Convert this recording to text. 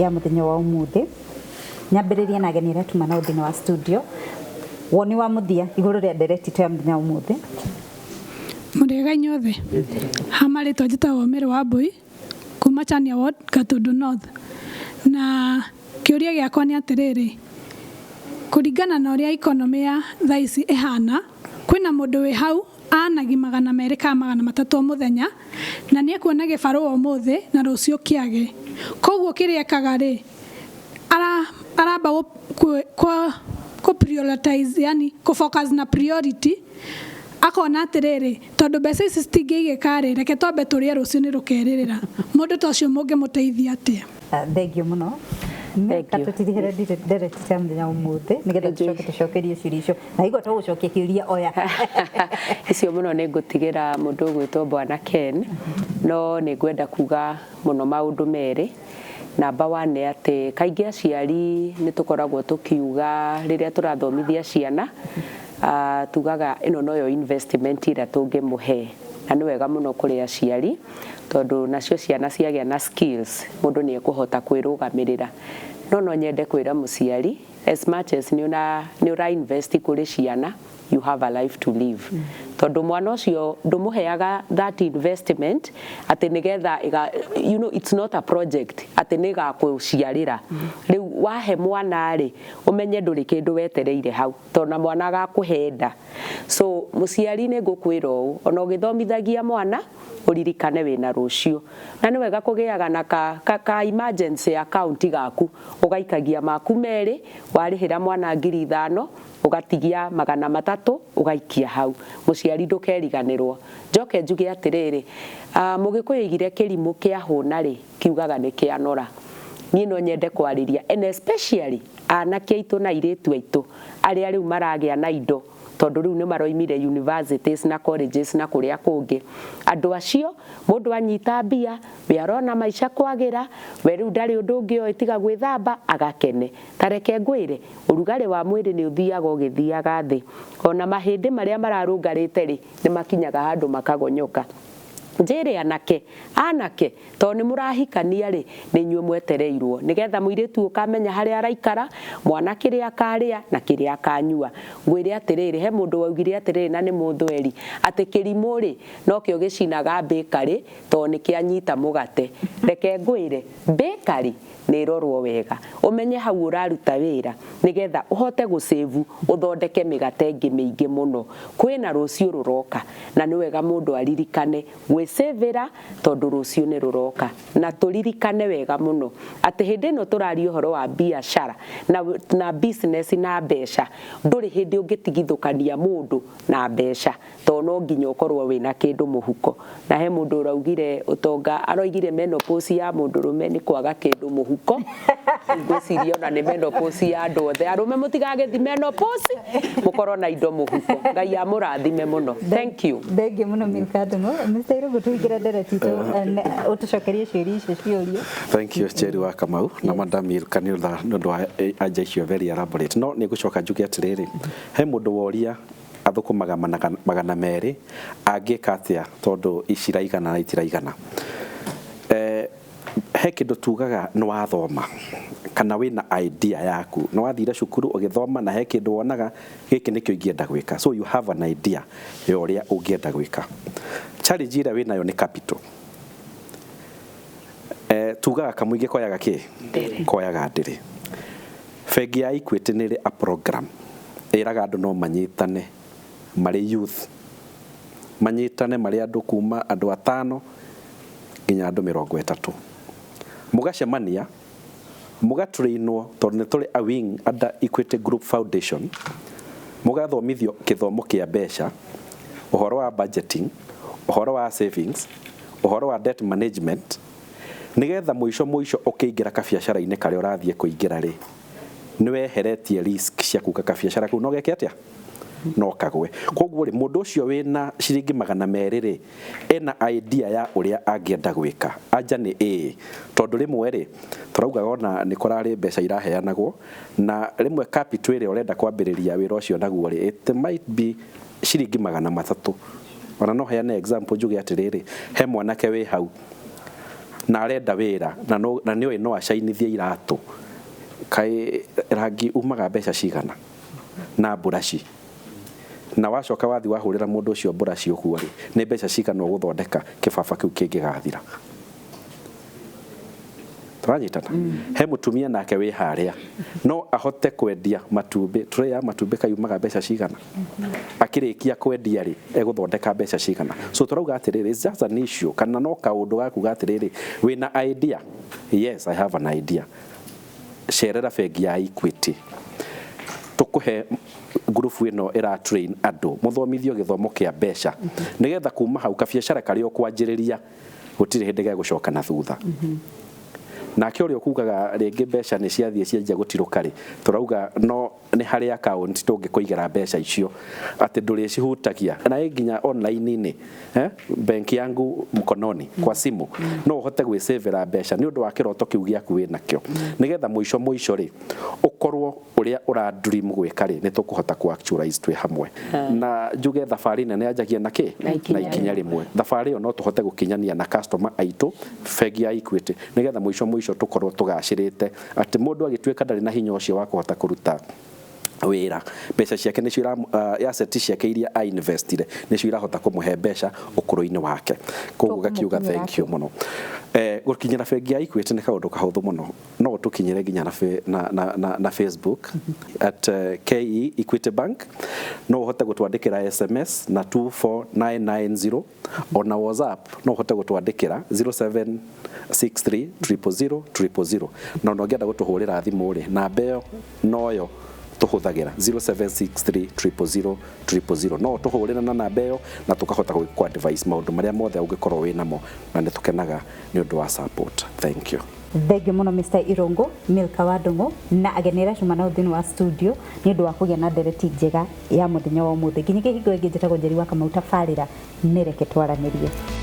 Ya muthenya wa umuthi, nyambĩrĩrie na ageni arĩa tuma nao thĩinĩ wa studio, woni wa mũthia igũrũ rĩa ndereti ya mũthenya wa umuthi. Mũrĩega inyuothe. Ha marĩtwa njĩtagwo Mary Wambui kuma Chania Ward, Gatundu North. Na kĩũria gĩakwa nĩ atĩrĩrĩ, kũringana na ũrĩa economy ya thaa ici ĩhana, kwĩna mũndũ wĩ hau anagi 200 kana 300 o mũthenya, na nĩ ekuona gĩbarũa ũmũthĩ na rũciũ kĩage. Koguo kĩrĩa ekaga rĩ, aramba kũ prioritize, yani kũ focus na priority, akona atĩrĩrĩ, tondũ mbeca ici citingĩigĩka rĩ, reke twambe tũrĩe, rũciũ nĩ rũkerĩrĩra. Mũndũ ta ũcio mũngĩmũteithia atĩa? Thank you mũno. Thank you. Tũtirihĩre ndereti cia mũthenya wa ũmũthĩ nĩgetha tũcoke tũcokerie ciũria icio na igua tũgũcokia kĩũria oya. Icio mũno nĩ ngũtigĩra mũndũ ũgwĩtwo Bwana Ken, no nĩ ngwenda kuga mũno maũndũ merĩ. Namba one nĩ atĩ kaingĩ aciari nĩ tũkoragwo tũkiuga rĩrĩa tũrathomithia ciana, tugaga ĩno noyo investment ĩrĩa tũngĩmũhe, na nĩ wega mũno kũrĩ aciari tondũ nacio ciana ciagĩa na skills, mũndũ nĩ ekũhota kwĩrũgamĩrĩra. No nyende kwĩra mũciari, as much as nĩ ũra invest kũrĩ ciana, you have a life to live, tondũ mwana ũcio ndũmũheaga that investment atĩ nĩgetha it's not a project atĩ nĩ ĩgakũciarĩra. Rĩu wahe mwana rĩ, ũmenye ndũrĩ kĩndũ wetereire hau, tondũ na mwana agakũhe nda. So mũciari, nĩ ngũkwĩra ũũ, ona ũgĩthomithagia mwana, ũririkane wĩna rũciũ, na nĩ wega kũgĩaga na ka emergency account gaku, ũgaikagia maku merĩ. Warĩhĩra mwana 5,000, ũgatigia 300 ũgaikia hau. Mũciari, ndũkeriganĩrwo. Njoke njuge atĩrĩrĩ, Mũgĩkũyũ oigire kĩrimũ kĩa hũna rĩ kiugaga nĩ kĩanora. Niĩ no nyende kwarĩria and especially anake aitũ na airĩtu aitũ arĩa rĩu maragĩa na indo, tondũ rĩu nĩ maroimire universities na colleges na kũrĩa kũngĩ. Andũ acio, mũndũ anyita mbia, we arona maica kwagĩra, we rĩu ndarĩ ũndũ ũngĩ oĩ tiga gwĩthamba agakene. Ta reke ngwĩre, ũrugarĩ wa mwĩrĩ nĩ ũthiaga ũgĩthiaga thĩ, ona mahĩndĩ marĩa mararũngarĩte rĩ, nĩ makinyaga handũ makagonyoka. Njĩre anake, anake, tondũ nĩ mũrahikania rĩ, nĩ inyuĩ mwetereirwo nĩgetha mũirĩtu ũkamenya harĩa araikara, mwana kĩrĩa akarĩa na kĩrĩa akanyua. Ngwĩre atĩrĩrĩ, he mũndũ waugire atĩrĩrĩ, na nĩ mũthweri, atĩ kĩrimũ rĩ nokĩo gĩcinaga bakery tondũ nĩ kĩanyita mũgate. Reke ngwĩre, bakery nĩ ĩrorwo wega, ũmenye hau ũraruta wĩra nĩgetha ũhote gũsave, ũthondeke mĩgate ĩngĩ mĩingĩ mũno. Kwĩna rũciũ rũroka, na nĩ wega mũndũ aririkane gwĩcĩvĩra tondũ rũciũ nĩ rũroka. Na tũririkane wega mũno atĩ hĩndĩ ĩno tũraria ũhoro wa biacara na business na mbeca, ndũrĩ hĩndĩ ũngĩtigithũkania mũndũ na mbeca, tondũ no nginya ũkorwo wĩna kĩndũ mũhuko. Na he mũndũ ũraugire ũtonga, aroigire menopause ya mũndũrũme nĩ kwaga kĩndũ mũhuko. Ngwĩciria ona nĩ menopause ya andũ othe. Arũme, mũtigagĩthi menopause, mũkorwo na indo mũhuko. Ngai amũrathime mũno. Thank you. Thank you mũno, Milka Ndung'u. Mr. Irungu, tũingĩre ndereti itũ, ũtũcokerie ciũria icio ciũrio. Thank you, Jerry wa Kamau na Madam Milka, nĩ ũndũ wa anja icio very elaborate. No nĩ ngũcoka njuge atĩrĩrĩ, he mũndũ woria athũkũmaga 200, angĩka atĩa tondũ iciraigana na itiraigana. He kĩndũ tugaga nĩ wathoma kana wĩna idea yaku, nĩ wathire cukuru ũgĩthoma na he kĩndũ wonaga gĩkĩ nĩkĩo ingĩenda gwĩka, so you have an idea ya ũrĩa ũngĩenda gwĩka. Challenge ĩrĩa wĩnayo nĩ capital. Tugaga kamũingĩ koyaga kĩ koyaga ndĩrĩ. Bengi ya Equity nĩ ĩrĩ a program ĩraga andũ no manyitane marĩ youth, manyitane marĩ andũ kuma andũ 5 nginya andũ 30, mũgacemania, mũgatrainwo, tondũ nĩ tũrĩ a wing under Equity Group Foundation, mũgathomithio gĩthomo kĩa mbeca, ũhoro wa budgeting, ũhoro wa savings, ũhoro wa debt management, nĩgetha mũico mũico ũkĩingĩra kabiacara-inĩ karĩa ũrathiĩ kũingĩra rĩ, nĩ weheretie risk cia kuga kabiacara kau no geke atĩa, no kagwe. Koguo rĩ, mũndũ ũcio wĩna ciringi 200 rĩ, ena idea ya ũrĩa angĩenda gwĩka, anja nĩ ĩĩ, tondũ rĩmwe rĩ tũraugaga ona nĩ kũrarĩ mbeca iraheanagwo, na rĩmwe capital ĩrĩa ũrenda kwambĩrĩria wĩra ũcio naguo rĩ, it might be ciringi 300. Ona no heane example njuge atĩrĩrĩ, he mwanake wĩ hau Na arenda wĩra na no, na nĩoĩ no acainithie iratũ, kaĩ rangi umaga mbeca cigana na mburaci, na wacoka wathi wahũrĩra mũndũ ũcio mburaci ũguo rĩ, nĩ mbeca cigana ũgũthondeka kĩbaba kĩu kĩngĩgathira? Tũranyitana? He mũtumia nake wĩ harĩa no ahote kwendia matumbĩ, tray ya matumbĩ kayumaga mbeca cigana, akĩrĩkia kwendia rĩ, egũthondeka mbeca cigana? So tũrauga atĩrĩrĩ, it's just an issue kana no kaũndũ ga kuga atĩrĩrĩ, wĩna idea? Yes, I have an idea. Cerera bengi ya Equity, tũkũhe ngurubu ĩno ĩra train andũ, mũthomithio gĩthomo kĩa mbeca, nĩgetha kuma hau kabiacara karĩa ũkwanjĩrĩria gũtirĩ hĩndĩ gegũcoka na thutha. Nake ũrĩa ũkugaga rĩngĩ mbeca nĩ ciathiĩ cianjia gũtirũka rĩ, tũrauga no nĩ harĩ account tũngĩkũigĩra mbeca icio atĩ ndũrĩcihutagia, na ĩ nginya online-inĩ, benki yangu mkononi kwa simu, no ũhote gwĩcĩvĩra mbeca nĩ ũndũ wa kĩroto kĩu gĩaku wĩ nakĩo, nĩgetha mũico mũico rĩ, ũkorwo ũrĩa ũra dream gwĩka rĩ, nĩ tũkũhota ku actualize twĩ hamwe. Na njuge thabarĩ nene yanjagia na kĩ? Na ikinya. Na ikinya rĩmwe. Thabarĩ ĩyo no tũhote gũkinyania na customer aitũ bengi ya Equity, nĩgetha mũico mũico tũkorwo tũgacĩrĩte, atĩ mũndũ agĩtuĩka ndarĩ na hinya ũcio wa kũhota kũruta wĩra, mbeca ciake nĩcio asset ciake iria a investire nĩcio irahota kũmũhe mbeca ũkũrũ-inĩ wake. Koguo gakiuga Tũkũmũkinyĩra thank you atĩa? mũno. Gũkinyĩra bengi ya Equity nĩ kaũndũ kahũthũ mũno. No ũtũkinyĩre nginya na Facebook at KE Equity Bank. No ũhote gũtwandĩkĩra SMS na 24990, ona WhatsApp no ũhote gũtwandĩkĩra 0763 000 000. Na ona ũngĩenda gũtũhũrĩra thimũ rĩ, namba ĩyo noyo tũhũthagĩra, 0763 000 000. No tũhũrĩre na namba ĩyo na tũkahota gũkũ advice maũndũ marĩa mothe ũngĩkorwo wĩ namo, na nĩ tũkenaga nĩ ũndũ wa support. Thank you. Thengiũ mũno, Mr Irungu, Milka wa Ndung'u, na ageni arĩa tuma nao thĩinĩ wa studio nĩ ũndũ wa kũgĩa na ndereti njega ya mũthenya wa ũmũthĩ. Nginya kĩhingo ĩngĩ, njĩtagwo Njeri wa Kamau, tabarĩra nĩ Reke Twaranĩrie.